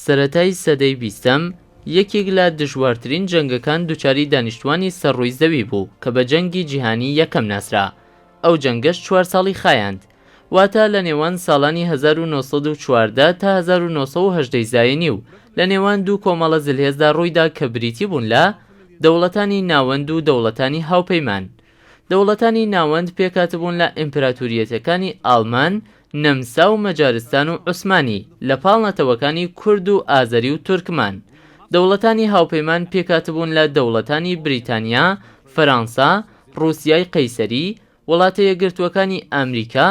سەرەتای سەدەی بیستەم، یەکێک لە دژوارترین جەنگەکان دوچاری دانیشتوانی سەر ڕووی زەوی بوو کە بە جەنگی جیهانی یەکەم ناسرا. ئەو جەنگەش چوار ساڵی خایاند. واتە لە نێوان ساڵانی 1914 تا 1918 ی زایینی و لە نێوان دوو کۆمەڵە زلهێزدا ڕوویدا کە بریتی بوون لە، دەوڵەتانی ناوەند و دەوڵەتانی هاوپەیمان. دەوڵەتانی ناوەند پێکهاتبوون لە ئیمپراتوریەتەکانی ئاڵمان، نەمسا و مەجارستان و عوسمانی، لە پاڵ نەتەوەکانی کورد و ئازەری و تورکمان. دەوڵەتانی هاوپەیمان پێکهاتبوون لە دەوڵەتانی بریتانیا، فەرانسە، ڕووسیای قەیسەری، وڵاتە یەکگرتووەکانی ئامریکا،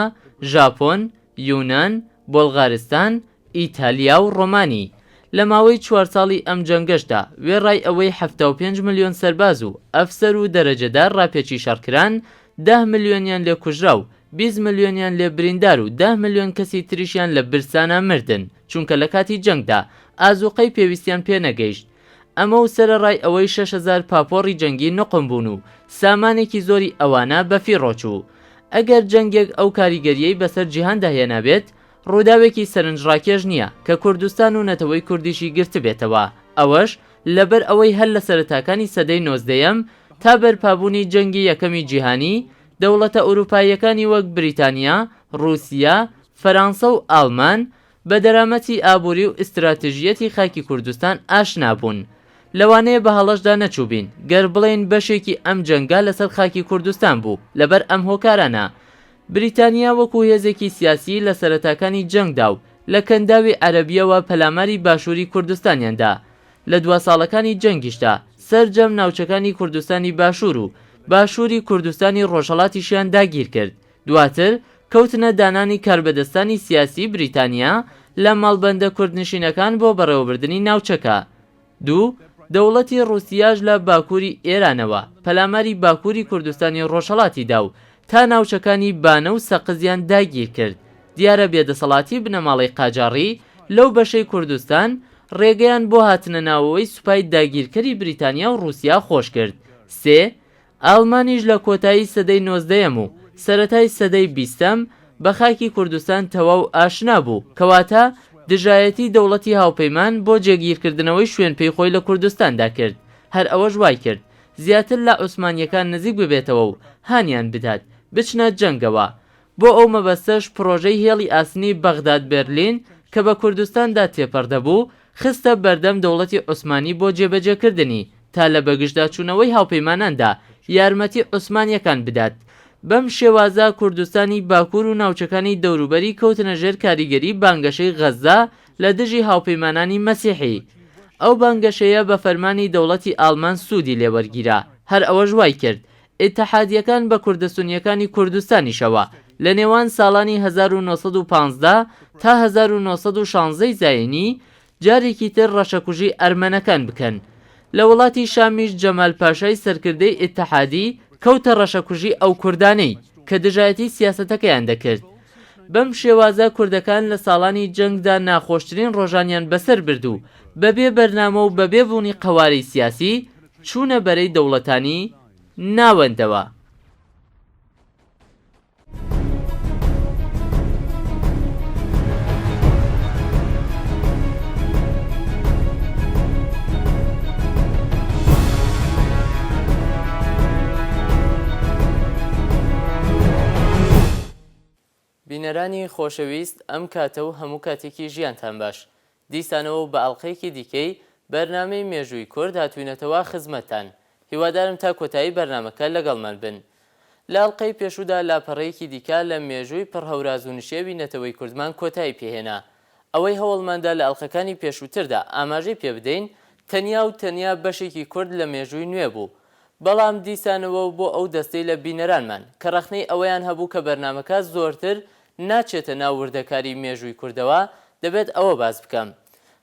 ژاپۆن، یونان، بۆڵغارستان، ئیتالیا و ڕۆمانی. لە ماوەی چوار ساڵی ئەم جەنگەشدا، وێڕای ئەوەی 75 ملیۆن سەرباز و ئەفسەر و دەرەجەدار ڕاپێچی شەڕ کران، دە ملیۆنیان لێ کوژرا و 20 ملیۆنیان لێ بریندار و دە ملیۆن کەسی تریشیان لە برسانا مردن، چونکە لە کاتی جەنگدا ئازووقەی پێویستیان پێ نەگەیشت. ئەمە و سەرەڕای ئەوەی 6000 پاپۆڕی جەنگی نوقم بوون و سامانێکی زۆری ئەوانە بەفیڕۆ چوو. ئەگەر جەنگێک ئەو کاریگەرییەی بەسەر جیهاندا هێنابێت، ڕووداوێکی سەرنجڕاکێش نییە کە کوردستان و نەتەوەی کوردیشی گرتبێتەوە، ئەوەش لەبەر ئەوەی هەر لە سەرەتاکانی سەدەی نۆزدەیەم تا بەرپابوونی جەنگی یەکەمی جیهانی، دەوڵەتە ئورووپاییەکانی وەک بریتانیا، ڕووسیە، فەرانسە و ئاڵمان بە دەرامەتی ئابووری و ئیستراتژییەتی خاکی کوردستان ئاشنا بوون. لەوانەیە بە هەڵەشدا نەچووبین گەر بڵێین بەشێکی ئەم جەنگە لەسەر خاکی کوردستان بوو، لەبەر ئەم هۆکارانە بریتانیا وەکو هێزێکی سیاسی لە سەرەتاکانی جەنگدا و لە کەنداوی عەرەبییەوە پەلاماری باشووری کوردستانیان دا. لە دوا ساڵەکانی جەنگیشدا سەرجەم ناوچەکانی کوردستانی باشوور و باشووری کوردستانی ڕۆژهەڵاتیشیان داگیرکرد. دواتر کەوتنە دانانی کاربەدەستانی سیاسی بریتانیا لە مەڵبەندە کوردنشینەکان بۆ بەڕێوەبردنی ناوچەکە. دوو، دەوڵەتی ڕووسیاش لە باکووری ئێرانەوە پەلاماری باکووری کوردستانی ڕۆژهەڵاتی دا و تا ناوچەکانی بانە و سەقزیان داگیر کرد. دیارە بێدەسەڵاتی بنەماڵەی قاجاڕی لەو بەشەی کوردستان ڕێگەیان بۆ هاتنەناوەوەی سوپای داگیرکەری بریتانیا و ڕووسیا خۆش کرد. سێ، ئاڵمانیش لە کۆتایی سەدەی نۆزدەیەم و سەرەتای سەدەی بیستەم بە خاکی کوردستان تەواو ئاشنا بوو، کەواتە دژایەتی دەوڵەتی هاوپەیمان بۆ جێگیرکردنەوەی شوێنپێی خۆی لە کوردستاندا کرد، هەر ئەوەش وایکرد زیاتر لە عوسمانییەکان نزیک ببێتەوە و هانیان بدات بچنە جەنگەوە. بۆ ئەو مەبەستەش پڕۆژەی هێڵی ئاسنی بەغداد-بەرلین کە بە کوردستاندا تێپەڕ دەبوو، خستە بەردەم دەوڵەتی عوسمانی بۆ جێبەجێکردنی، تا لە بەگژداچوونەوەی هاوپەیماناندا یارمەتی عوسمانییەکان بدات. بەم شێوازە کوردستانی باکوور و ناوچەکانی دەوروبەری کەوتنە ژێر کاریگەری بانگەشەی غەززە لە دژی هاوپەیمانانی مەسیحی. ئەو بانگەشەیە بە فەرمانی دەوڵەتی ئاڵمان سوودی لێ وەرگیرا. هەر ئەوەش وای کرد ئیتحادییەکان بە کوردە سونییەکانی کوردستانیشەوە لە نێوان ساڵانی 1915 تا 1916 ی زایینی جارێکی تر ڕەشەکوژی ئەرمەنەکان بکەن. لە وڵاتی شامیش جەمال پاشای سەرکردەی ئیتحادی کەوتە ڕەشەکوژی ئەو کوردانەی کە دژایەتی سیاسەتەکەیان دەکرد. بەم شێوازە کوردەکان لە ساڵانی جەنگدا ناخۆشترین ڕۆژانیان بەسەر برد و بەبێ بەرنامە و بەبێ بوونی قەوارەی سیاسی چوونە بەرەی دەوڵەتانی ناوەندەوە. بینەرانی خۆشەویست ئەم کاتە و هەموو کاتێکی ژیانتان باش. دیسانەوە و بە ئەڵقەیەکی دیکەی بەرنامەی مێژووی کورد هاتووینەتەوە خزمەتتان. هیوادارم تا کۆتایی بەرنامەکە لەگەڵمان بن. لە ئەڵقەی پێشوودا لاپەڕەیەکی دیکە لە مێژووی پڕ هەوراز و نشێوی نەتەوەی کوردمان کۆتایی پێهێنا. ئەوەی هەوڵماندا لە ئەڵقەکانی پێشووتردا ئاماژەی پێبدەین تەنیا و تەنیا بەشێکی کورد لە مێژووی نوێ بوو. بەڵام دیسانەوە و بۆ ئەو دەستەی لە بینەرانمان کە ڕەخنەی ئەوەیان هەبوو کە بەرنامەکە زۆرتر ناچێتە ناو وردەکاری مێژووی کوردەوە، دەبێت ئەوە باس بکەم.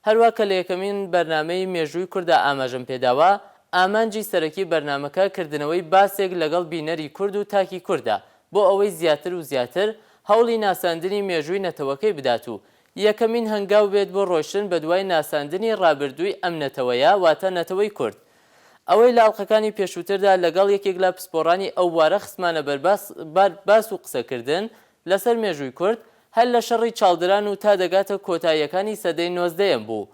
هەروا کە لە یەکەمین بەرنامەی مێژووی کورددا ئاماژەم پێداوە، ئامانجی سەرەکی بەرنامەکە کردنەوەی باسێک لەگەڵ بینەری کورد و تاکی کوردە بۆ ئەوەی زیاتر و زیاتر هەوڵی ناساندنی مێژووی نەتەوەکەی بدات و یەکەمین هەنگاو بێت بۆ ڕۆیشتن بەدوای ناساندنی ڕابردووی ئەم نەتەوەیە واتە نەتەوەی کورد. ئەوەی لە ئەڵقەکانی پێشووتردا لەگەڵ یەکێک لە پسپۆڕانی ئەو بوارە خستمانە بەر باس و قسەکردن لەسەر مێژووی کورد، هەر لە شەڕی چاڵدران و تا دەگاتە کۆتاییەکانی سەدەی نۆزدەیەم بوو.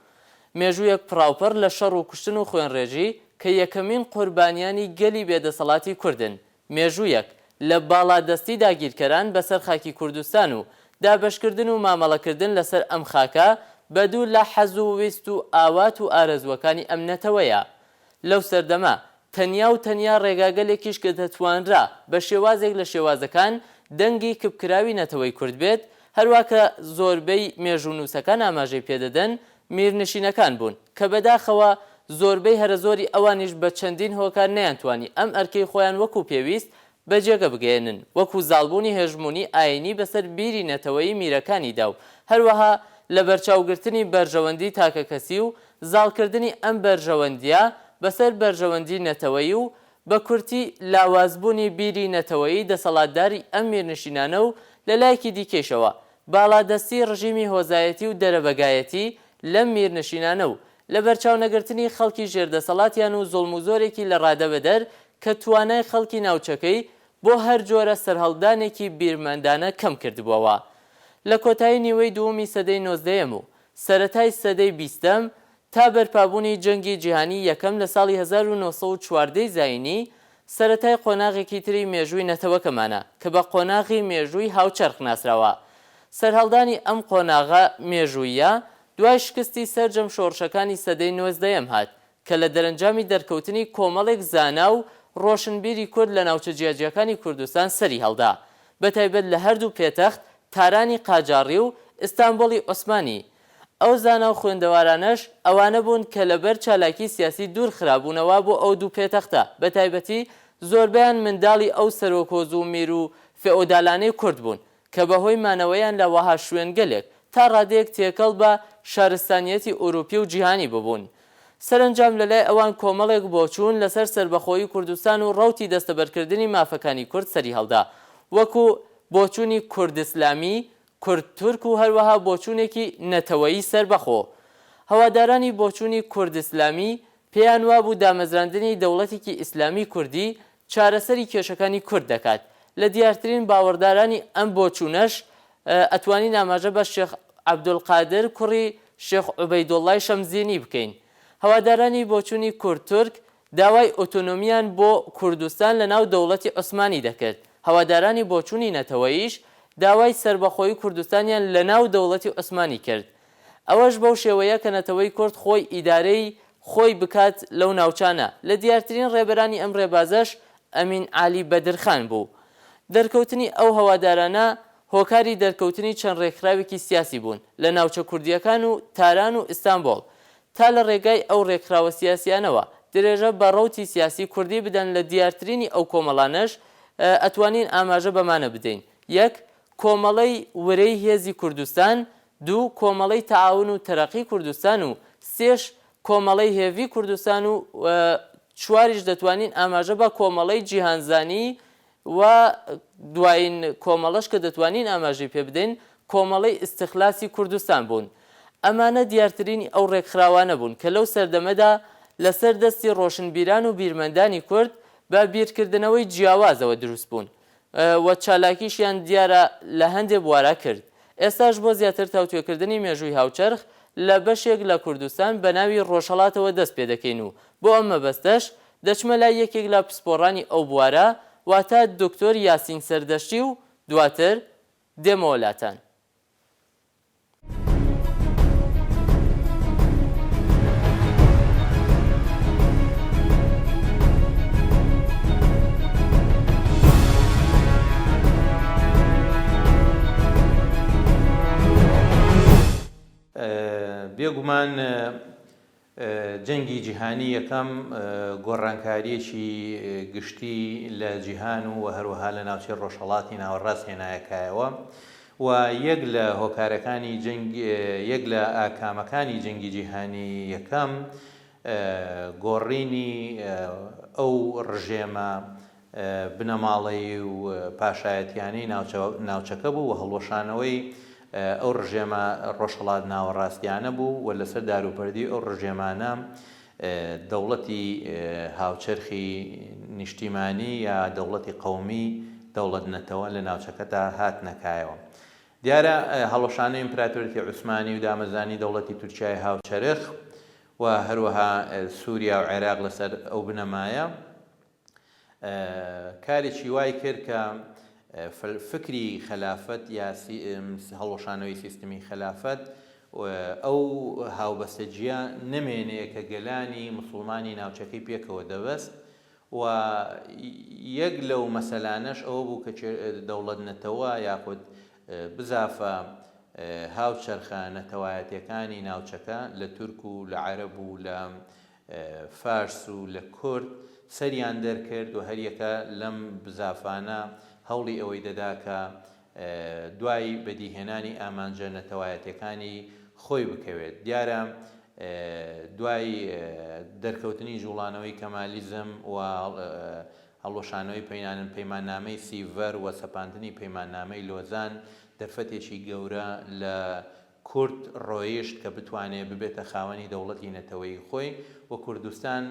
مێژوویەک پڕاوپڕ لە شەڕ و کوشتن و خوێنڕێژی کە یەکەمین قوربانیانی گەلی بێدەسەڵاتی کوردن، مێژوویەک لە باڵادەستی داگیرکەران بەسەر خاکی کوردستان و دابەشکردن و مامەڵەکردن لەسەر ئەم خاکە بەدوور لە حەز و ویست و ئاوات و ئارەزووەکانی ئەم نەتەوەیە. لەو سەردەمە تەنیا و تەنیا ڕێگاگەلێکیش کە دەتوانرا بە شێوازێک لە شێوازەکان دەنگی کپکراوی نەتەوەی کورد بێت، هەروا کە زۆربەی مێژوونووسەکان ئاماژەی پێدەدەن، میرنشینەکان بوون، کە بەداخەوە زۆربەی هەرەزۆری ئەوانیش بە چەندین هۆکار نەیانتوانی ئەم ئەرکەی خۆیان وەکوو پێویست بە جێگە بگەیەنن، وەکوو زاڵبوونی هێژموونی ئایینی بەسەر بیری نەتەوەیی میرەکانیدا و هەروەها لەبەرچاوگرتنی بەرژەوەندی تاکەکەسی و زاڵکردنی ئەم بەرژەوەندییە بەسەر بەرژەوەندی نەتەوەیی و بە کورتی لاوازبوونی بیری نەتەوەیی دەسەڵاتداری ئەم میرنشینانە و لە لایەکی دیکەیشەوە باڵادەستی ڕژیمی هۆزایەتی و دەرەبەگایەتی لەم میرنشینانە و لەبەرچاونەگرتنی خەڵکی ژێردەسەڵاتیان و زوڵموزۆرێکی لەڕادەبەدەر کە توانای خەڵکی ناوچەکەی بۆ هەر جۆرە سەرهەڵدانێکی بیرمەندانە کەم کردبووەوە. لە کۆتایی نیوەی دوومی سەدەی نۆزدەیەم و سەرەتای سەدەی بیستەم تا بەرپابوونی جەنگی جیهانی یەکەم لە ساڵی 1914 ی زایینی، سەرەتای قۆناغێکی تری مێژووی نەتەوەکەمانە کە بە قۆناغی مێژووی هاوچەرخ ناسراوە. سەرهەڵدانی ئەم قۆناغە مێژووییە دوای شکستی سەرجەم شۆڕشەکانی سەدەی نۆزدەیەم هات کە لە دەرەنجامی دەرکەوتنی کۆمەڵێک زانا و ڕۆشنبیری کورد لە ناوچە جیاجیاکانی کوردستان سەری هەڵدا، بەتایبەت لە هەردوو پێتەخت تارانی قاجاڕی و ئیستانبوڵی عوسمانی. ئەو زانا و خوێندەوارانەش ئەوانە بوون کە لەبەر چالاکی سیاسی دوور خرابوونەوە بۆ ئەو دوو پێتەختە، بەتایبەتی زۆربەیان منداڵی ئەو سەرۆک هۆز و میر و فێئۆدالانەی کورد بوون کە بە هۆی مانەوەیان لە وەها شوێنگەلێک تا ڕادەیەک تێکەڵ بە شارستانیەتی ئوروپی و جیهانی ببوون. سەرەنجام لە لای ئەوان کۆمەڵێک بۆچوون لەسەر سەربەخۆیی کوردستان و ڕەوتی دەستەبەرکردنی مافەکانی کورد سەریهەڵدا وەکوو بۆچوونی کوردسلامی، کورد-تورک و هەروەها بۆچوونێکی نەتەوەیی سەربەخۆ. هەوادارانی بۆچوونی کوردسلامی پێیان وابوو دامەزراندنی دەوڵەتێکی ئیسلامی کوردی چارەسەری کێشەکانی کورد دەکات. لە دیارترین باوەڕدارانی ئەم بۆچوونەش ئەتوانین ئاماژە بە شێخ عەبدولقادر کوڕی شێخ عوبەیدوڵڵای شەمزینی بکەین. هەوادارانی بۆچوونی کورد-تورک داوای ئۆتۆنۆمییان بۆ کوردستان لە ناو دەوڵەتی عوسمانی دەکرد. هەوادارانی بۆچوونی نەتەوەییش داوای سەربەخۆیی کوردستانیان لە ناو دەوڵەتی عوسمانی کرد. ئەوەش بەو شێوەیە کە نەتەوەی کورد خۆی ئیدارەی خۆی بکات لەو ناوچانە. لە دیارترین ڕێبەرانی ئەم ڕێبازەش ئەمین عالی بەدرخان بوو. دەرکەوتنی ئەو هەوادارانە هۆکاری دەرکەوتنی چەند ڕێکخراوێکی سیاسی بوون لە ناوچە کوردییەکان و تاران و ئیستانبۆڵ تا لە ڕێگای ئەو ڕێکخراوە سیاسیانەوە درێژە بە ڕەوتی سیاسی کوردی بدەن لە دیارترینی ئەو کۆمەڵانەش ئەتوانین ئاماژە بەمانە بدەین، یەک، کۆمەڵەی ورەی هێزی کوردستان، دوو، کۆمەڵەی تەعاون و تەرەقی کوردستان و سێش، کۆمەڵەی هێڤی کوردستان و چواریش دەتوانین ئاماژە بە کۆمەڵەی جیهانزانی و دوایین کۆمەڵەش کە دەتوانین ئاماژەی پێ بدەین کۆمەڵەی ئیستخلاسی کوردستان بوون. ئەمانە دیارترینی ئەو ڕێکخراوانە بوون کە لەو سەردەمەدا لەسەر دەستی ڕۆشنبیران و بیرمەندانی کورد بە بیرکردنەوەی جیاوازەوە دروست بوون. و چالاکیشیان دیارە لە هەندێ بوارا کرد. ئێستاش بۆ زیاتر تاوتوێکردنی مێژووی هاوچەرخ لە بەشێک لە کوردستان بە ناوی ڕۆژهەڵاتەوە دەست پێ دەکەین و بۆ ئەم مەبەستەش دەچمە لای یەکێک لە پسپۆڕانی ئەو بوارە واتە دکتۆر یاسین سەردەشتی و دواتر دێمەوە لاتان. بێگومان جەنگی جیهانی یەکەم گۆڕانکارییەکی گشتی لە جیهان و هەروەها لە ناوچەی ڕۆژهەڵاتی ناوەڕاست هێنایە کایەوە و یەک لە هۆکارەکانی جەنگ یەک لە ئاکامەکانی جەنگی جیهانی یەکەم گۆڕینی ئەو ڕژێمە بنەماڵەیی و پاشایەتیانەی ناوچەکە بوو و هەڵوەشانەوەی ئەو ڕژێمە ڕۆژهەڵات ناوەڕاستیانە بوو و لەسەر داروپەردووی ئەو ڕژێمانە دەوڵەتی هاوچەرخی نیشتیمانی یا دەوڵەتی قەومی، دەوڵەت نەتەوە لە ناوچەکەدا هاتنە کایەوە. دیارە هەڵوەشانەوەی ئیمپراتۆریەتی عوسمانی و دامەزرانی دەوڵەتی تورکیای هاوچەرخ. و هەروەها سووریا و عێراق لەسەر ئەو بنەمایە کارێکی وای کرد کە فکری خەلافەت یا هەڵوەشانەوەی سیستمی خەلافەت ئەو هاوبەستەگییە نەمێنێ کە گەلانی موسڵمانی ناوچەکەی پێکەوە دەبەست و یەک لەو مەسەلانەش ئەوە بوو کە دەوڵەت نەتەوە یاخود بزافە هاوچەرخە نەتەوایەتیەکانی ناوچەکە لە تورک و لە عەرەب و لە فارس و لە کورد سەریان دەرکرد و هەریەکە لەم بزافانە هەوڵی ئەوەی دەدا کە دوای بەدیهێنانی ئامانجە نەتەوایەتیەکانی خۆی بکەوێت. دیارە دوای دەرکەوتنی جوڵانەوەی کەمالیزم و هەڵوەشانەوەی پەیماننامەی سیڤەر و سەپاندنی پەیماننامەی لۆزان دەرفەتێکی گەورە لە کورد ڕۆیشت کە بتوانێ ببێتە خاوەنی دەوڵەتی نەتەوەیی خۆی و کوردستان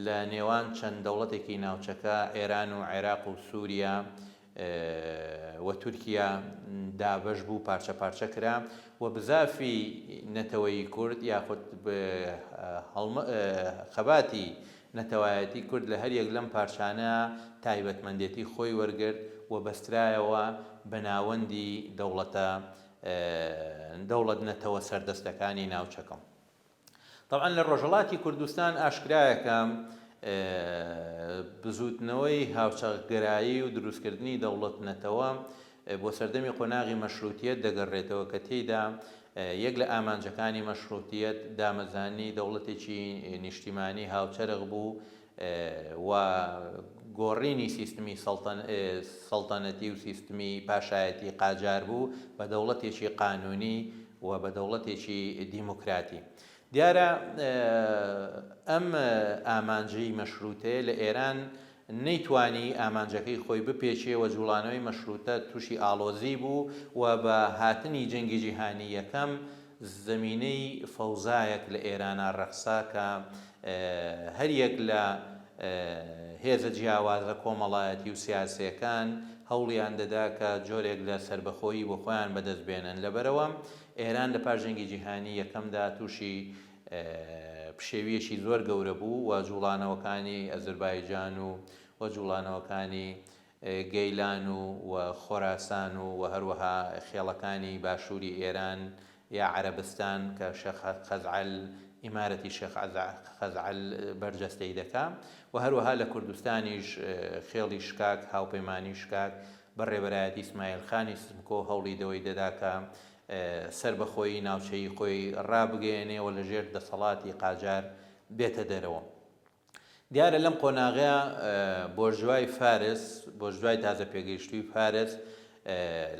لە نێوان چەند دەوڵەتێکی ناوچەکە، ئێران و عێراق و سووریا و تورکیا، دابەش بوو، پارچە پارچە کرا و بزافی نەتەوەیی کورد یاخود خەباتی نەتەوایەتی کورد لە هەریەک لەم پارچانە تایبەتمەندێتی خۆی وەرگرت و بەسترایەوە بە ناوەندی دەوڵەتە دەوڵەت نەتەوە سەردەستەکانی ناوچەکە. تەبعەن لە ڕۆژهەڵاتی کوردستان ئاشکرایە کە بزووتنەوەی هاوچەرخگەرایی و دروستکردنی دەوڵەت نەتەوە بۆ سەردەمی قۆناغی مەشروتیەت دەگەڕێتەوە کە تێیدا یەک لە ئامانجەکانی مەشروتیەت دامەزرانی دەوڵەتێکی نیشتیمانی هاوچەرخ بوو و گۆڕینی سیستمی سەڵتەنەتی و سیستمی پاشایەتی قاجار بوو بە دەوڵەتێکی قانوونی و بە دەوڵەتێکی دیموکراتی. دیارە ئەم ئامانجەی مەشرووتەیە لە ئێران نەیتوانی ئامانجەکەی خۆی بپێکێ و جووڵانەوەی مەشرووتە تووشی ئاڵۆزی بوو و بە هاتنی جەنگی جیهانی یەکەم زەمینەی فەوزایەک لە ئێرانا ڕەخسا کە هەریەک لە هێزە جیاوازە کۆمەڵایەتی و سیاسیەکان هەوڵیان دەدا کە جۆرێک لە سەربەخۆیی بۆ خۆیان بەدەست بێنن. لەبەرئەوە ئێران لە پاش جەنگی جیهانی یەکەمدا تووشی پشێوییەکی زۆر گەورە بوو و جوڵانەوەکانی ئەزربایجان و و جوڵانەوەکانی گەیلان و و خۆراسان و و هەروەها خێڵەکانی باشووری ئێران یا عەرەبستان کە شێخ خەزعەل ئیمارەتی شێخ خەزعەل بەرجەستەی دەکا و هەروەها لە کوردستانیش خێڵی شکاک هاوپەیمانی شکاک بە ڕێبەرایەتی سمایل خانی سمکۆ هەوڵی دەوەی دەدا کە سەربەخۆیی ناوچەیی خۆی ڕابگەیەنێ و لە ژێر دەسەڵاتی قاجار بێتە دەرەوە. دیارە لەم قۆناغەیا بۆرژوای فارس، بۆرژوای تازە پێگەیشتووی فارس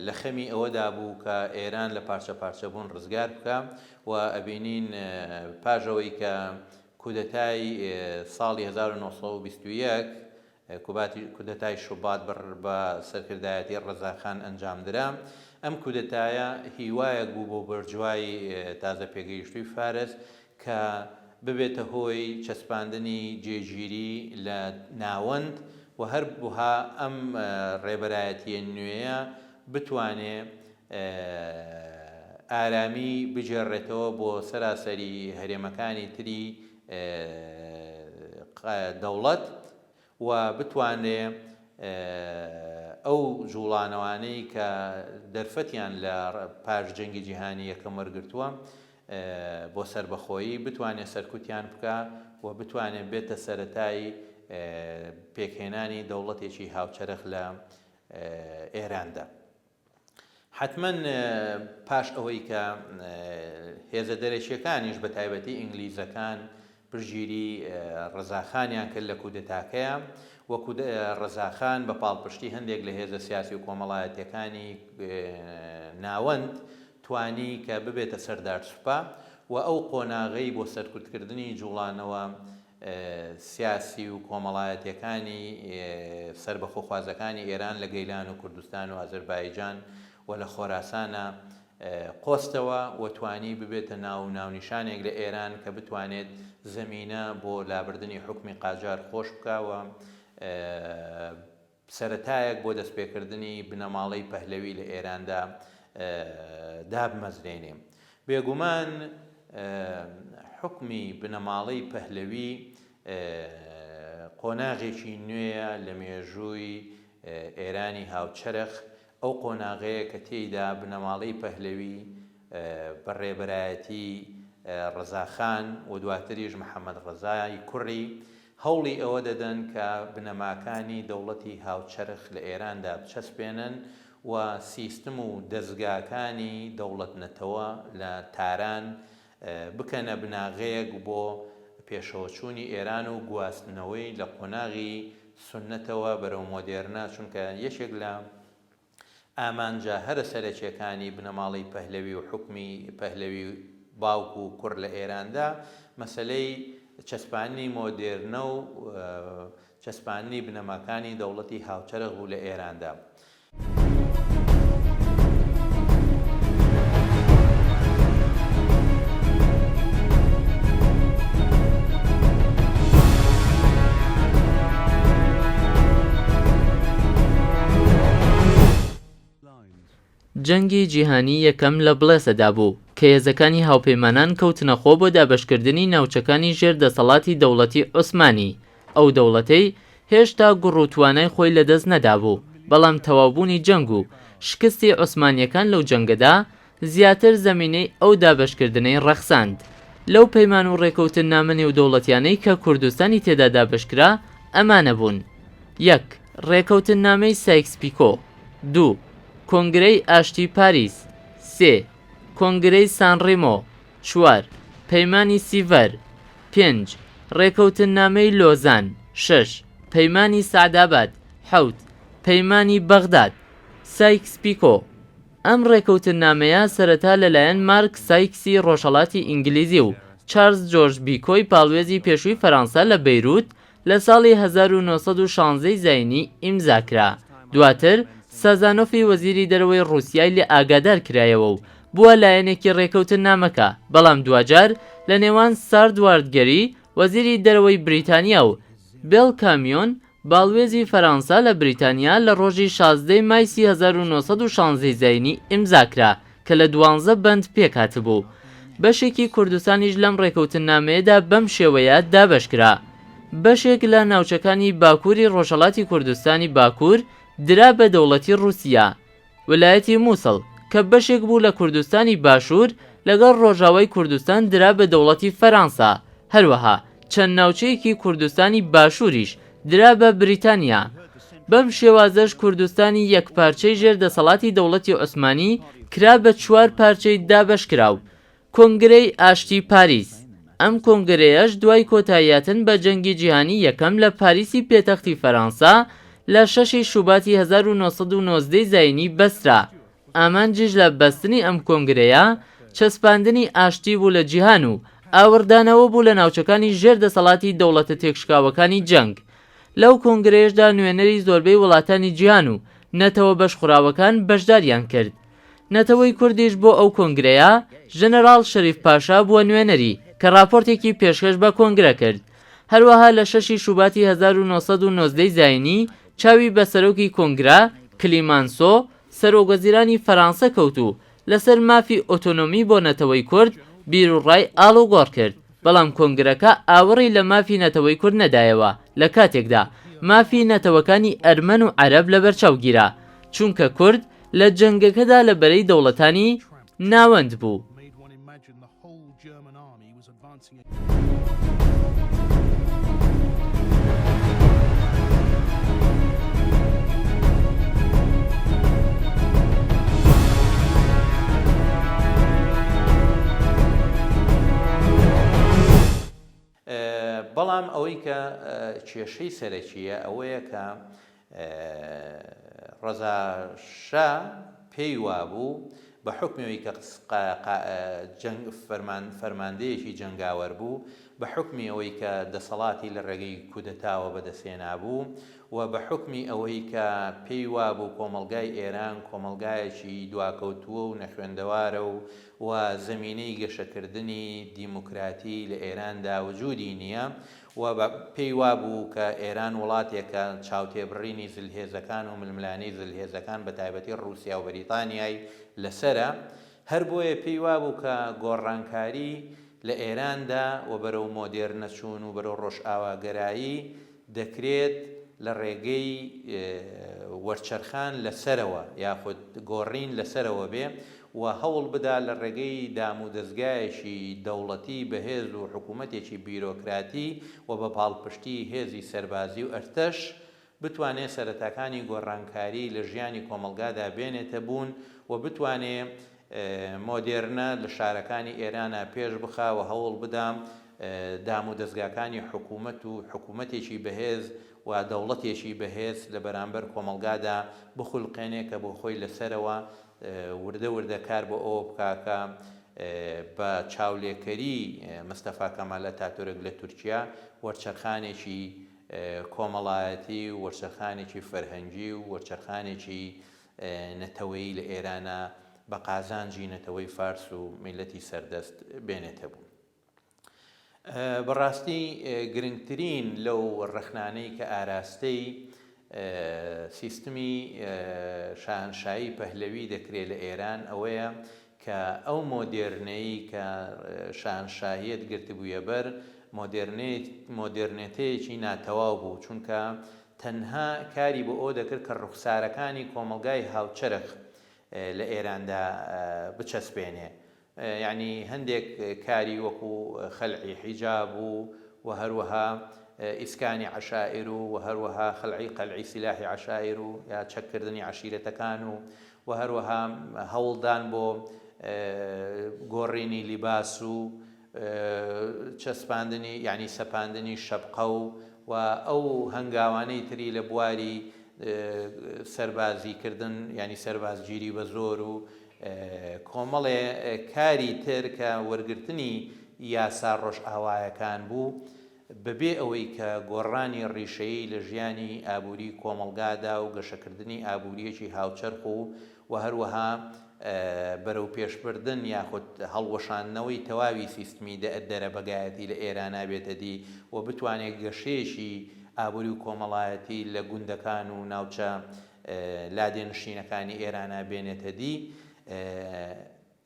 لە خەمی ئەوەدا بوو کە ئێران لە پارچە پارچە بوون ڕزگار بکا و ئەبینین پاش ئەوەی کە کودەتای ساڵی 1921 کوباتی کودەتای شوبات بە سەرکردایەتی ڕەزاخان ئەنجامدرا. ئەم کودەتایە هیوایەک بوو بۆ بۆرجوای تازە پێگەیشتووی فارس کە ببێتە هۆی چەسپاندنی جێگیری لە ناوەند و هەروها ئەم ڕێبەرایەتییە نوێیە بتوانێ ئارامی بگێڕێتەوە بۆ سەراسەری هەرێمەکانی تری دەوڵەت و بتوانرێ ئەو جوڵانەوانەی کە دەرفەتیان لە پاش جەنگی جیهانی یەکەم وەرگرتووە بۆ سەربەخۆیی بتوانێ سەرکوتیان بکا و بتوانێ بێتە سەرەتای پێکهێنانی دەوڵەتێکی هاوچەرخ لە ئێراندا. حەتمەن پاش ئەوەی کە هێزە دەرەکییەکانیش بە تایبەتی ئینگلیزەکان پشتگیری ڕەزاخانیان کرد لە کودەتاکەیا و ڕەزاخان بە پاڵپشتی هەندێک لە هێزە سیاسی و کۆمەڵایەتییەکانی ناوەند توانی کە ببێتە سەردار سوپا و ئەو قۆناغەی بۆ سەرکوتکردنی جوڵانەوە سیاسی و کۆمەڵایەتیەکانی سەربەخۆخوازەکانی ئێران لە گەیلان و کوردستان و ئازەربایجان و لە خۆراسانا قۆستەوە و توانی ببێتە ناو و ناونیشانێک لە ئێران کە بتوانێت زەمینە بۆ لابردنی حوکمی قاجار خۆش بکا و سەرەتایەک بۆ دەستپێکردنی بنەماڵەی پەهلەوی لە ئێراندا دابمەزرێنێ. بێگومان. حوکمی بنەماڵەی پەهلەوی قۆناغێکی نوێیە لە مێژووی ئێرانی هاوچەرخ، ئەو قۆناغەیە کە تێیدا بنەماڵەی پەهلەوی بە ڕێبەرایەتی ڕەزا خان و دواتریش محەمەد ڕەزای کوڕی هەوڵی ئەوە دەدەن کە بنەماکانی دەوڵەتی هاوچەرخ لە ئێراندا بچەسپێنن و سیستم و دەزگاکانی دەوڵەت-نەتەوە لە تاران بکەنە بناغەیەک بۆ پێشەوەچوونی ئێران و گواستنەوەی لە قۆناغی سوننەتەوە بەرەو مۆدێرنە، چونکە یەکێک لە ئامانجە هەرە سەرەکیەکانی بنەماڵەی پەهلەوی و حوکمی پەهلەوی باوک و کوڕ لە ئێراندا مەسەلەی چەسپاندنی مۆدێرنە و چەسپاندنی بنەماکانی دەوڵەتی هاوچەرخ بوو لە ئێراندا. جەنگی جیهانی یەکەم لە بڵێسەدا بوو، کە هێزەکانی هاوپەیمانان کەوتنە خۆ بۆ دابەشکردنی ناوچەکانی ژێر دەسەڵاتی دەوڵەتی عوسمانی، ئەو دەوڵەتەی هێشتا گوڕ و توانای خۆی لەدەست نەدابوو، بەڵام تەواوبوونی جەنگ و شکستی عوسمانییەکان لەو جەنگەدا زیاتر زەمینەی ئەو دابەشکردنەی ڕەخساند. لەو پەیمان و ڕێکەوتننامە نێودەوڵەتیانەی کە کوردستانی تێدا دابەشکرا ئەمانە بوون، یەک. ڕێکەوتننامەی سایکس پیکۆ دوو. کۆنگرەی ئاشتی پاریس سێ. کۆنگرەی سان ڕیمۆ چوار. پەیمانی سیڤەر پێنج. ڕێکەوتننامەی لۆزان شەش. پەیمانی سەعداباد حەوت. پەیمانی بەغداد سایکس پیکۆ ئەم ڕێکەوتننامەیە سەرەتا لەلایەن مارک سایکسی ڕۆژهەڵاتی ئینگلیزی و چارلز جۆرج بیکۆی باڵوێزی پێشووی فەرانسە لە بەیروت لە ساڵی 1916 ی زاینی ئیمزا کرا. دواتر سازانۆفی وەزیری دەرەوەی ڕووسیای لێ ئاگادار کرایەوە و بووە لایەنێکی ڕێکەوتننامەکە، بەڵام دواجار لە نێوان ساردوارد گەری وەزیری دەرەوەی بریتانیا و بێڵ کامیۆن باڵوێزی فەرانسە لە بریتانیا لە ڕۆژی 16 ی مایسی 1916 ی زاینی ئیمزا کرا کە لە دوانزە بەند پێکهاتبوو. بەشێکی کوردستانیش لەم ڕێکەوتننامەیەدا بەم شێوەیە دابەش کرا. بەشێک لە ناوچەکانی باکووری ڕۆژهەڵاتی کوردستانی باکوور درا بە دەوڵەتی ڕووسیا. ولایەتی موسڵ کە بەشێک بوو لە کوردستانی باشوور لەگەڵ ڕۆژاوای کوردستان درا بە دەوڵەتی فەرانسە، هەروەها چەند ناوچەیەکی کوردستانی باشووریش درا بە بریتانیا. بەم شێوازەش کوردستانی یەکپارچەی ژێر دەسەڵاتی دەوڵەتی عوسمانی کرا بە چوار پارچەی دابەشکراو. کۆنگرەی ئاشتی پاریس، ئەم کۆنگرەیەش دوای کۆتاییهاتن بە جەنگی جیهانی یەکەم لە پاریسی پێتەختی فەرانسە لە شەشی شوباتی 1919 زایینی بەسترا، ئامانجیش لە بەستنی ئەم کۆنگرەیە چەسپاندنی ئاشتی بوو لە جیهان و ئاوڕدانەوە بوو لە ناوچەکانی ژێر دەسەڵاتی دەوڵەتە تێکشکاوەکانی جەنگ. لەو کۆنگرەیەشدا نوێنەری زۆربەی وڵاتانی جیهان و نەتەوە بەشخوراوەکان بەشداریان کرد. نەتەوەی کوردیش بۆ ئەو کۆنگرەیە ژەنەراڵ شەریف پاشا بووە نوێنەری کە ڕاپۆرتێکی پێشکەش بە کۆنگرە کرد. هەروەها لە شەشی شوباتی 1919 زاینی چاوی بە سەرۆکی کۆنگرە، کلیمانسۆ، سەرۆکوەزیرانی فەرانسە کەوت و لەسەر مافی ئۆتۆنۆمی بۆ نەتەوەی کورد بیروڕای ئاڵوگۆڕ کرد، بەڵام کۆنگرەکە ئاوڕی لە مافی نەتەوەی کورد نەدایەوە لە کاتێکدا مافی نەتەوەکانی ئەرمەن و عەرەب لەبەرچاو گیرا، چونکە کورد لە جەنگەکەدا لە بەرەی دەوڵەتانی ناوەند بوو. بەڵام ئەوەی کە کێشەی سەرەکییە ئەوەیە کە ڕەزا شا پێی وابوو بە حوکمی ئەوی کە جەنگ فەرمان فەرماندەیەکی جەنگاوەر بوو، بە حوکمی ئەوەی کە دەسەڵاتی لە ڕێگەی کودەتاوە بەدەستهێنابوو و بە حوکمی ئەوەی کە پێی وابوو کۆمەڵگای ئێران کۆمەڵگایەکی دواکەوتووە و نەخوێندەوارە و و زەمینەی گەشەکردنی دیموکراتی لە ئێراندا وجودی نییە و پێی وابوو کە ئێران وڵاتێکە چاوتێبڕینی زلهێزەکان و ململانێی زلهێزەکان بە تایبەتی ڕووسیا و بەریتانیای لەسەرە، هەر بۆیە پێی وابوو کە گۆڕانکاری. لە ئێراندا و بەرەو مۆدێرنە چوون و بەرەو ڕۆژئاواگەرایی دەکرێت لە ڕێگەی وەرچەرخان لە سەرەوە یاخود گۆڕین لە سەرەوە بێ و هەوڵ بدا لە ڕێگەی دامودەزگایەکی دەوڵەتی بەهێز و حکوومەتێکی بیرۆکراتی و بە پاڵپشتی هێزی سەربازی و ئەرتەش بتوانێ سەرەتاکانی گۆڕانکاری لە ژیانی کۆمەڵگادا بێنێتە بوون و بتوانێ مۆدێرنە لە شارەکانی ئێرانا پێش بخا و هەوڵ بدا دام و دەزگاکانی حکوومەت و حکوومەتێکی بەهێز و دەوڵەتێکی بەهێز لە بەرامبەر کۆمەڵگادا بخولقێنێ کە بۆ خۆی لە سەرەوە وردە وردە کار بۆ ئەوە بکا کە بە چاولێکەری مستەفا کەمال ئەتاتورک لە تورکیا وەرچەرخانێکی کۆمەڵایەتی و وەرچەرخانێکی فەرهەنگی و وەرچەرخانێکی نەتەوەیی لە ئێرانا بە قازانجی نەتەوەی فارس و میللەتی سەردەست بێنێتە بوون. بەڕاستی گرنگترین لەو ڕەخنانەی کە ئاراستەی سیستمی شاهنشایی پەهلەوی دەکرێت لە ئێران ئەوەیە کە ئەو مۆدێرنەی کە شاهنشاهیەت گرتبوویە بەر مۆدێرنێتەیەکی ناتەواو بوو، چونکە تەنها کاری بۆ ئەوە دەکرد کە ڕوخسارەکانی کۆمەڵگای هاوچەرخ لە ئێراندا بچەسپێنێ. یەعنی هەندێک کاری وەکو خەلعی حیجاب و و هەروەها ئیسکانی عەشائیر و و هەروەها خەلعی قەلعی سیلاحی عەشائیر و یا چەککردنی عەشیرەتەکان و و هەروەها هەوڵدان بۆ گۆڕینی لیباس و چەسپاندنی یانی سەپاندنی شەبقە و و ئەو هەنگاوانەی تری لە بواری سەربازی کردن یانی سەربازگیری بە زۆر و کۆمەڵێ کاری تر کە وەرگرتنی یاسا ڕۆژئاوایەکان بوو بەبێ ئەوەی کە گۆڕانی ڕیشەیی لە ژیانی ئابووری کۆمەڵگادا و گەشەکردنی ئابوورییەکی هاوچەرخ و و هەروەها بەرەوپێشبردن یاخود هەڵوەشاندنەوەی تەواوی سیستمی دەرەبەگایەتی لە ئێرانا بێتە دی و بتوانێت گەشەیەکی ئابووری و کۆمەڵایەتی لە گوندەکان و ناوچە لادێنشینەکانی ئێرانا بێنێتە دی.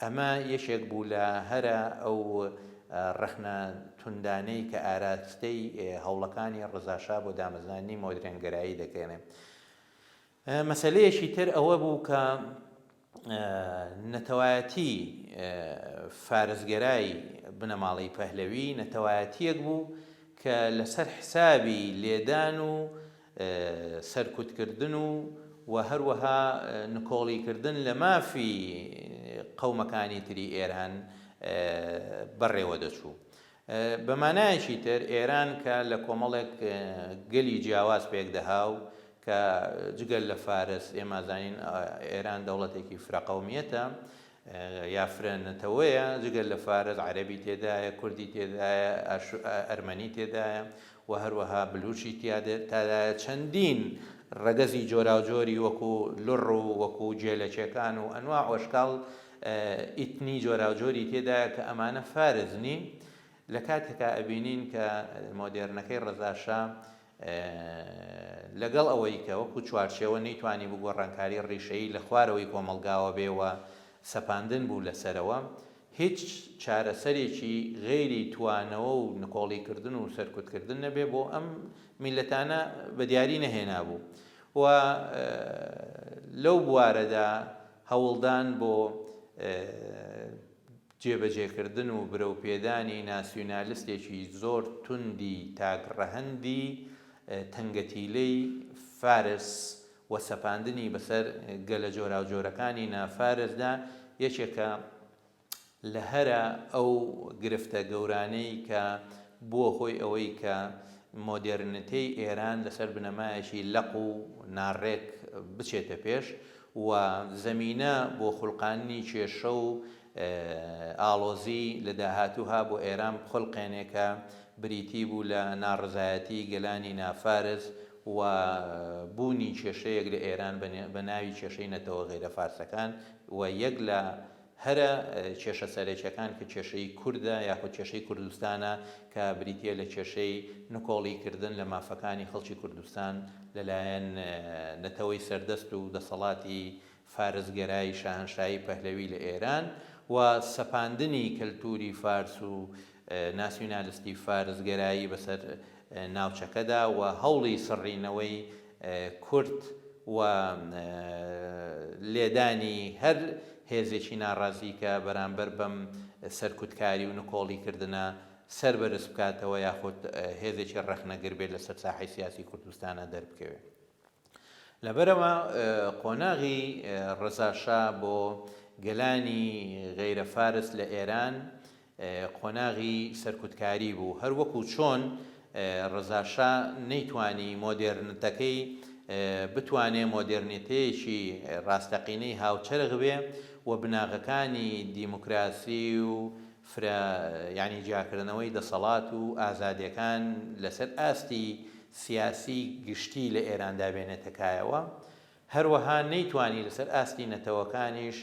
ئەمە یەکێک بوو لە هەرە ئەو ڕەخنە توندانەی کە ئاراستەی هەوڵەکانی ڕەزاشا بۆ دامەزراندنی مۆدرێنگەرایی دەکرێن. مەسەلەیەکی تر ئەوە بوو کە نەتەوایەتی فارسگەرای بنەماڵەی پەهلەوی نەتەوایەتییەک بوو کە لەسەر حسابی لێدان و سەرکوتکردن و و هەروەها نکۆڵیکردن لە مافی قەومەکانی تری ئێران بەڕێوە دەچوو. بە مانایەکی تر ئێران کە لە کۆمەڵێک گەلی جیاواز پێک دەها و کە جگە لە فارس ئێمە زانین ئێران دەوڵەتێکی فرە قەومیەتە یا فرە نەتەوەیە، جگە لە فارس عەرەبی تێدایە، کوردی تێدایە، ئەرمەنی تێدایە و هەروەها بلوچی تیادایە، چەندین ڕەگەزی جۆراوجۆری وەکو لوڕ و وەکو گێلەکێکان و ئەنواع و ئەشکاڵ ئیتنی جۆراوجۆری تێدایە کە ئەمانە فارس نین، لە کاتێکا ئەبینین کە مۆدێرنەکەی ڕەزاشا لەگەڵ ئەوەی کە وەکو چوارچێوە نەیتوانیبوو گۆڕانکاری ڕیشەیی لە خوارەوەی کۆمەڵگاوە بێ و سەپاندن بوو لەسەرەوە، هیچ چارەسەرێکی غەیری توانەوە و نکۆڵیکردن و سەرکوتکردن نەبێ بۆ ئەم میللەتانە بە دیاری نەهێنابوو و لەو بوارەدا هەوڵدان بۆ جێبەجێکردن و برەوپێدانی ناسیونالستێکی زۆر توندی تاکڕەهەندی تەنگەتیلەی فارس و سەپاندنی بەسەر گەلە جۆراوجۆرەکانی نافارسدا یەکێکە لە هەرە ئەو گرفتە گەورانەی کە بووە هۆی ئەوەی کە مۆدێرنتەی ئێران لەسەر بنەمایەکی لەق و ناڕێک بچێتە پێش و زەمینە بۆ خولقاندنی کێشە و ئاڵۆزی لە داهاتووها بۆ ئێران بخولقێنێ کە بریتی بوو لە ناڕەزایەتی گەلانی نافارس و بوونی کێشەیەک لە ئێران بە ناوی کێشەی نەتەوە غەیرە فارسەکان و یەک لە هەرە کێشە سەرەکیەکان کە کێشەی کوردە یاخود کێشەی کوردستانە کە بریتیە لە کێشەی نکۆڵی کردن لە مافەکانی خەڵکی کوردستان لەلایەن نەتەوەی سەردەست و دەسەڵاتی فارسگەرای شاهنشایی پەهلەوی لە ئێران. و سەپاندنی کەلتووری فارس و ناسیونالستی فارسگەرایی بەسەر ناوچەکەدا و هەوڵی سڕینەوەی کورد و لێدانی هەر هێزێکی ناڕازی کە بەرامبەر بەم سەرکوتکاری و نکۆڵیکردنە سەر بەرز بکاتەوە یاخود هێزێکی ڕەخنەگر بێت لەسەر ساحەی سیاسی کوردستانا دەربکەوێ. لەبەرئەوە قۆناغی ڕەزا شا بۆ گەلانی غەیرە فارس لە ئێران قۆناغی سەرکوتکاری بوو. هەر وەکوو چۆن ڕەزا شا نەیتوانی مۆدێرنتەکەی بتوانێ مۆدێرنیتەیەکی ڕاستەقینەی هاوچەرخ بێ و بناغەکانی دیموکراسی و فرە یانی جیاکردنەوەی دەسەڵات و ئازادیەکان لەسەر ئاستی سیاسی گشتی لە ئێراندا بێنێتە کایەوە، هەروەها نەیتوانی لەسەر ئاستی نەتەوەکانیش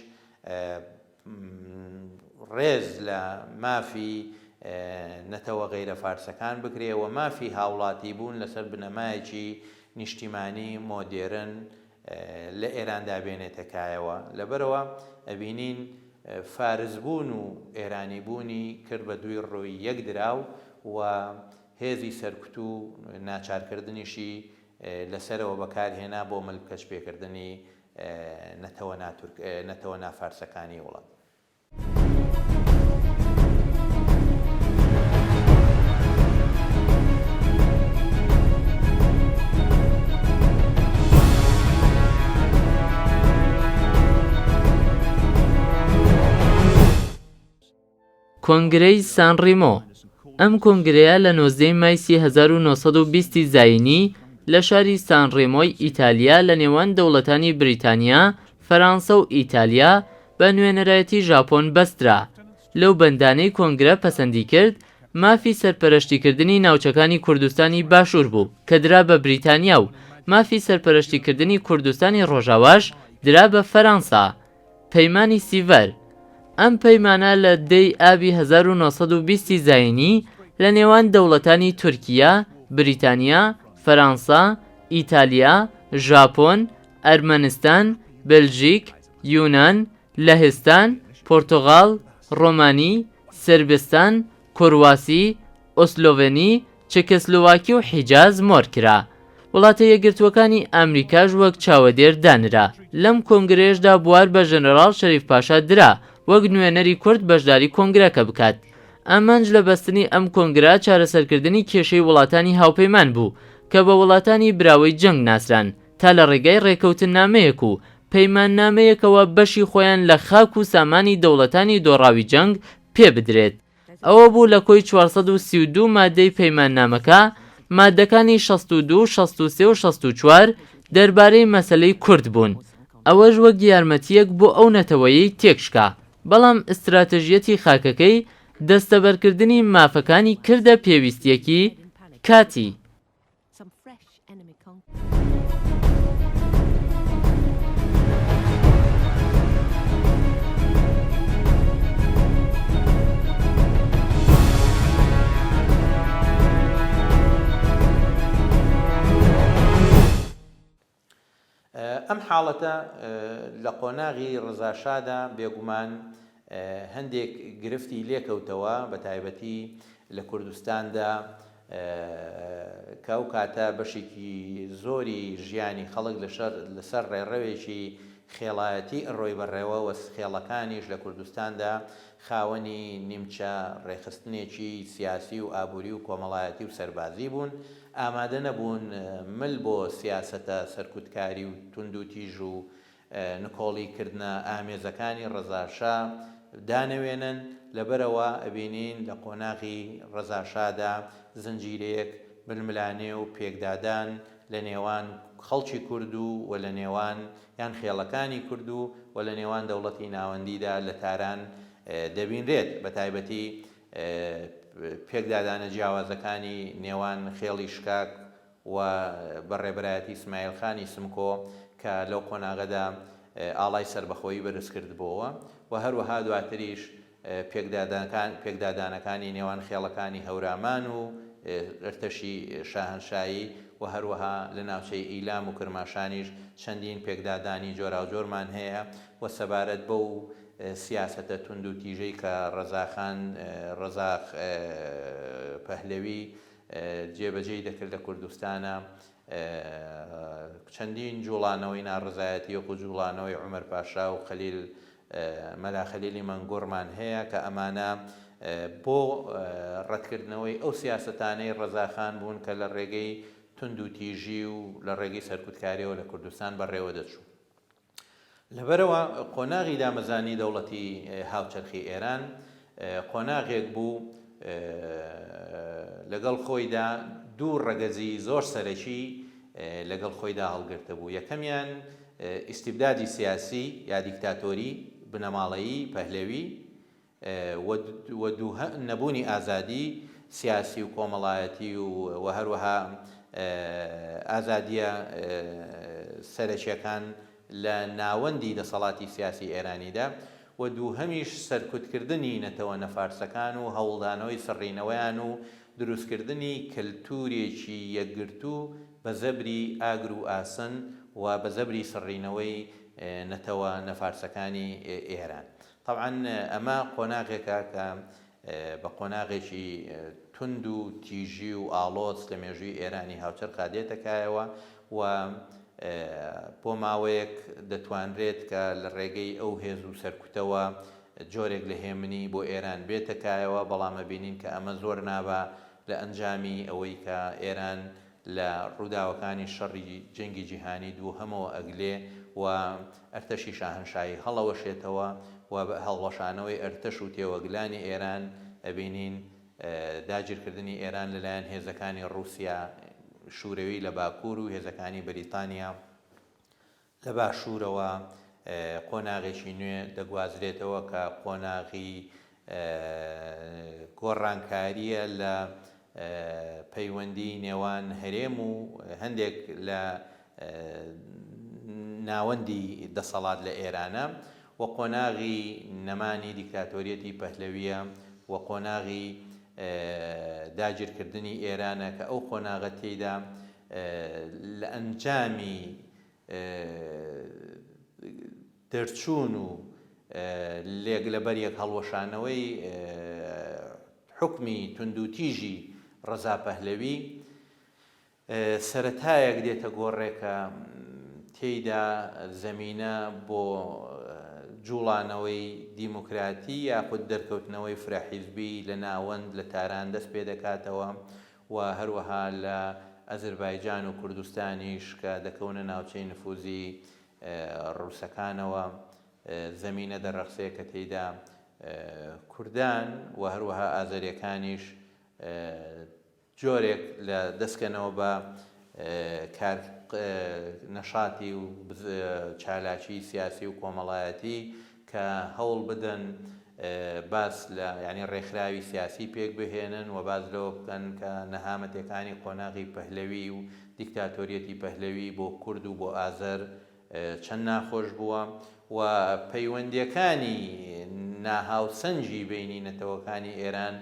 ڕێز لە مافی نەتەوە غەیرە فارسەکان بگرێ و مافی هاوڵاتی بوون لەسەر بنەمایەکی نیشتیمانی مۆدێرن لە ئێراندا بێنێتە کایەوە. لەبەرئەوە ئەبینین فارس بوون و ئێرانی بوونی کرد بە دووی ڕووی یەک دراو و هێزی سەرکوت و ناچارکردنیشی لە سەرەوە بەکار هێنا بۆ ملکەچ پێکردنی نەتەوە ناتورک نەتەوە نافارسەکانی وڵات. کۆنگرەی سان ڕیمۆ، ئەم کۆنگرەیە لە 19 ی مایسی 1920 ی زایینی لە شاری سان ڕێمۆی ئیتالیا لە نێوان دەوڵەتانی بریتانیا، فەرانسە و ئیتالیا بە نوێنەرایەتی ژاپۆن بەسترا. لەو بەندانەی کۆنگرە پەسەندی کرد، مافی سەرپەرەشتیکردنی ناوچەکانی کوردستانی باشوور بوو کە درا بە بریتانیا و مافی سەرپەرەشتیکردنی کوردستانی ڕۆژاواش درا بە فەرانسە. پەیمانی سیڤەر، ئەم پەیمانە لە دە ی ئابی 1920 ی زایینی لە نێوان دەوڵەتانی تورکیە، بریتانیا، فەرانسە، ئیتالیا، ژاپۆن، ئەرمەنستان، بەلژیک، یونان، لەهستان، پۆرتوغال، ڕۆمانی، سربستان، کۆرواسی، ئۆسلۆڤێنی، چکسلۆواکی و حیجاز مۆر کرا. وڵاتە یەکگرتووەکانی ئامریکاش وەک چاوەدێر دانرا. لەم کۆنگرەیەشدا بوار بە ژەنەراڵ شەریف پاشا درا وەک نوێنەری کورد بەشداری کۆنگرەکە بکات. ئامانج لە بەستنی ئەم کۆنگرە چارەسەرکردنی کێشەی وڵاتانی هاوپەیمان بوو کە بە وڵاتانی براوەی جەنگ ناسران تا لە ڕێگای ڕێکەوتننامەیەک و پەیماننامەیەکەوە بەشی خۆیان لە خاک و سامانی دەوڵەتانی دۆڕاوی جەنگ پێ بدرێت. ئەوە بوو لە کۆی 432 مادەی پەیماننامەکە، مادەکانی 62، 63 و 64 دەربارەی مەسەلەی کورد بوون، ئەوەش وەک یارمەتییەک بۆ ئەو نەتەوەیەی تێکشکا، بەڵام ئیستراتژیەتی خاکەکەی دەستەبەرکردنی مافەکانی کردە پێویستییەکی کاتی. ئەم حاڵەتە لە قۆناغی ڕەزاشادا بێگومان هەندێک گرفتی لێکەوتەوە بە تایبەتی لە کوردستاندا کە ئەو کاتە بەشێکی زۆری ژیانی خەڵک لەسەر ڕێڕەوێکی خێڵایەتی ئەڕۆی بەڕێوە و خێڵەکانیش لە کوردستاندا خاوەنی نیمچە ڕێکخستنێکی سیاسی و ئابووری و کۆمەڵایەتی و سەربازی بوون ئامادە نەبوون مل بۆ سیاسەتە سەرکوتکاری و توندوتیژ و نکۆڵی کردنە ئامێزەکانی ڕەزا شا دانەوێنن، لەبەرئەوە ئەبینین لە قۆناغی ڕەزا شادا زنجیرەیەک ململانێ و پێکدادان لە نێوان خەڵکی کورد و و لە نێوان یان خێڵەکانی کورد و و لە نێوان دەوڵەتی ناوەندیدا لە تاران دەبینرێت بەتایبەتی پێکدادانە جیاوازەکانی نێوان خێڵی شکاک و بە ڕێبەرایەتی سمایل خانی سمکۆ کە لەو قۆناغەدا ئاڵای سەربەخۆیی بەرز کردبۆوە و هەروەها دواتریش پێکدادانەکانی نێوان خێڵەکانی هەورامان و ئەرتەشی شاهەنشایی و هەروەها لە ناوچەی ئیلام و کرماشانیش چەندین پێکدادانی جۆراوجۆرمان هەیە و سەبارەت بەو. سیاسەتە توندوتیژەی کە ڕەزاخان، ڕەزا پەهلەوی، جێبەجێی دەکرد لە کوردستانا، چەندین جوڵانەوەی ناڕەزایەتی وەکو جوڵانەوەی عومەر پاشا و خەلیل مەلا خەلیلی مەنگوڕمان هەیە کە ئەمانە بۆ ڕەتکردنەوەی ئەو سیاسەتانەی ڕەزاخان بوون کە لە ڕێگەی توندوتیژی و لە ڕێگەی سەرکوتکاریەوە لە کوردستان بەڕێوە دەچوو. لەبەرئەوە قۆناغی دامەزرانی دەوڵەتی هاوچەرخی ئێران قۆناغێک بوو لەگەڵ خۆیدا دوو ڕەگەزی زۆر سەرەکی لەگەڵ خۆیدا هەڵگرتبوو، یەکەمیان ئیستیبدادی سیاسی یا دیکتاتۆری بنەماڵەیی پەهلەوی و دووهەم نەبوونی ئازادی سیاسی و کۆمەڵایەتی و هەروەها ئازادییە سەرەکییەکان لە ناوەندی دەسەڵاتی سیاسی ئێرانیدا و دووهەمیش سەرکوتکردنی نەتەوە نەفارسەکان و هەوڵدانەوەی سڕینەوەیان و دروستکردنی کەلتوورێکی یەکگرتوو بە زەبری ئاگر و ئاسن و بە زەبری سڕینەوەی نەتەوە نەفارسەکانی ئێران. تەبعەن ئەمە قۆناغێکە کە بە قۆناغێکی توند و تیژی و ئاڵۆز لە مێژووی ئێرانی هاوچەرخا دێتە کایەوە و بۆ ماوەیەک دەتوانرێت کە لە ڕێگەی ئەو هێز و سەرکوتەوە جۆرێک لە هێمنی بۆ ئێران بێتە کایەوە، بەڵام ئەبینین کە ئەمە زۆر نابا لە ئەنجامی ئەوەی کە ئێران لە ڕووداوەکانی شەڕی جەنگی جیهانی دووهەمەوە ئەگلێ و ئەرتەشی شاهەنشاهی هەڵەوەشێتەوە و بە هەڵوەشانەوەی ئەرتەش و تێوەگلانی ئێران ئەبینین داگیرکردنی ئێران لەلایەن هێزەکانی ڕووسیا شورەوی لە باکوور و هێزەکانی بەریتانیا لە باشوورەوە قۆناغێکی نوێ دەگوازرێتەوە کە قۆناغی گۆڕانکارییە لە پەیوەندی نێوان هەرێم و هەندێک لە ناوەندی دەسەڵات لە ئێرانە و قۆناغی نەمانی دیکتاتۆریەتی پەهلەوییە و قۆناغی داگیرکردنی ئێرانە کە ئەو قۆناغە تێیدا لە ئەنجامی دەرچوون و لێک لەبەریەک هەڵوەشانەوەی حوکمی توندوتیژی ڕەزا پەهلەوی، سەرەتایەک دێتە گۆڕێ کە تێیدا زەمینە بۆ جوڵانەوەی دیموکراتی یاخود دەرکەوتنەوەی فرەحیزبی لە ناوەند لە تاران دەست پێدەکاتەوە و هەروەها لە ئەزربایجان و کوردستانیش کە دەکەونە ناوچەی نفوزی ڕووسەکانەوە زەمینە دەڕەخسێ کە تێیدا کوردان و هەروەها ئازەریەکانیش جۆرێک لە دەستکەنەوە بە کار نەشاتی و چالاکی سیاسی و کۆمەڵایەتی کە هەوڵ بدەن باس لە یانی ڕێکخراوی سیاسی پێک بهێنن و باس لەوە بکەن کە نەهامەتێکانی قۆناغی پەهلەوی و دیکتاتۆریەتی پەهلەوی بۆ کورد و بۆ ئازەر چەند ناخۆش بووە و پەیوەندیەکانی ناهاوسەنگی بەینی نەتەوەکانی ئێران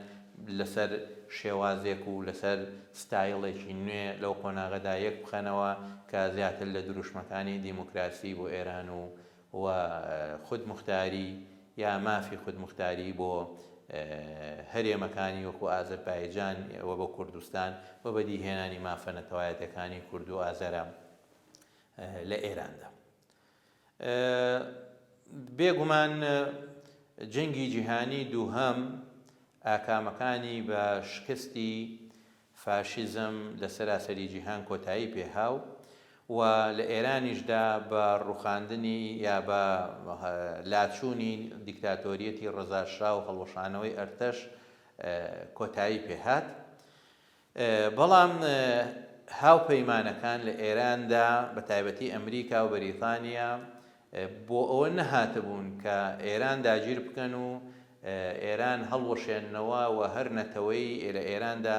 لەسەر شێوازێک و لەسەر ستایڵێکی نوێ لەو قۆناغەدا یەک بخەنەوە کە زیاتر لە دروشمەکانی دیموکراسی بۆ ئێران و و خودموختاری یا مافی خودموختاری بۆ هەرێمەکانی وەکو ئازەربایجان و بۆ کوردستان و بەدیهێنانی مافە نەتەوایەتیەکانی کورد و ئازەرە لە ئێراندا. بێگومان جەنگی جیهانی دووهەم ئاکامەکانی بە شکستی فاشیزم لە سەراسەری جیهان کۆتایی پێهاو و لە ئێرانیشدا بە ڕووخاندنی یا بە لاچوونی دیکتاتۆریەتی ڕەزا شا و هەڵوەشانەوەی ئەرتەش کۆتایی پێهات. بەڵام هاوپەیمانەکان لە ئێراندا بە تایبەتی ئەمریکا و بەریتانیا بۆ ئەوە نەهاتبوون کە ئێران داگیر بکەن و ئێران هەڵوەشێننەوە و هەر نەتەوەی لە ئێراندا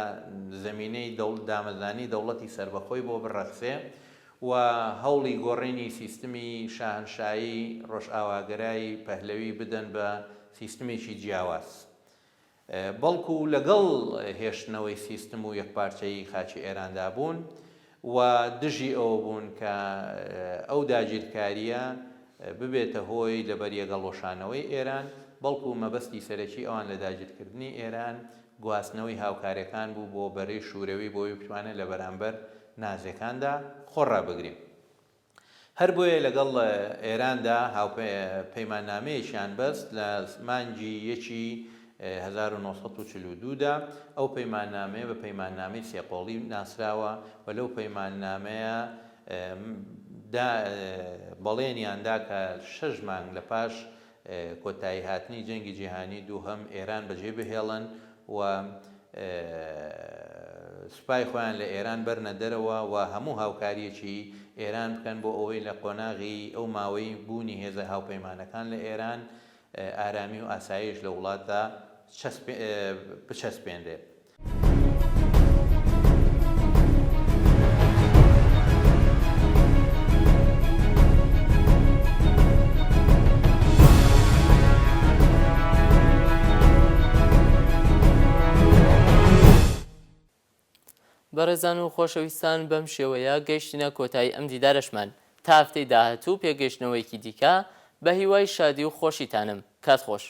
زەمینەی دامەزرانی دەوڵەتی سەربەخۆی بۆ بڕەخسێ و هەوڵی گۆڕینی سیستمی شاهنشایی ڕۆژئاواگەرای پەهلەوی بدەن بە سیستمێکی جیاواز. بەڵکو لەگەڵ هێشتنەوەی سیستم و یەکپارچەیی خاکی ئێراندا بوون و دژی ئەوە بوون کە ئەو داگیرکارییە. ببێتە هۆی لەبەریەگەڵوەشانەوەی ئێران، بەڵکو مەبەستی سەرەکی ئەوان لە داگیرکردنی ئێران گواستنەوەی هاوکاریەکان بوو بۆ بەرەی شورەوی بۆی بتوانێت لە بەرامبەر نازیەکاندا خۆ ڕابگرێ. هەر بۆیە لەگەڵ ئێراندا هاوپەیماننامەیەکیان بەست لە مانگی یەکی 1942 دا، ئەو پەیماننامەیە بە پەیماننامەی سێقۆڵی ناسراوە و لەو پەیماننامەیە دا بەڵێنیان دا کە شەش مانگ لە پاش کۆتایی هاتنی جەنگی جیهانی دووهەم ئێران بەجێ بهێڵن و سوپای خۆیان لە ئێران بەرنە دەرەوە و هەموو هاوکارییەکی ئێران بکەن بۆ ئەوەی لە قۆناغی ئەو ماوەی بوونی هێزە هاوپەیمانەکان لە ئێران ئارامی و ئاسایش لە وڵاتدا بچەسپێنرێ. بەڕێزان و خۆشەویستان بەم شێوەیە گەیشتینە کۆتایی ئەم دیدارەشمان تا هەفتەی داهاتوو پێگەیشتنەوەیەکی دیکە بە هیوای شادی و خۆشیتانم کات خۆش.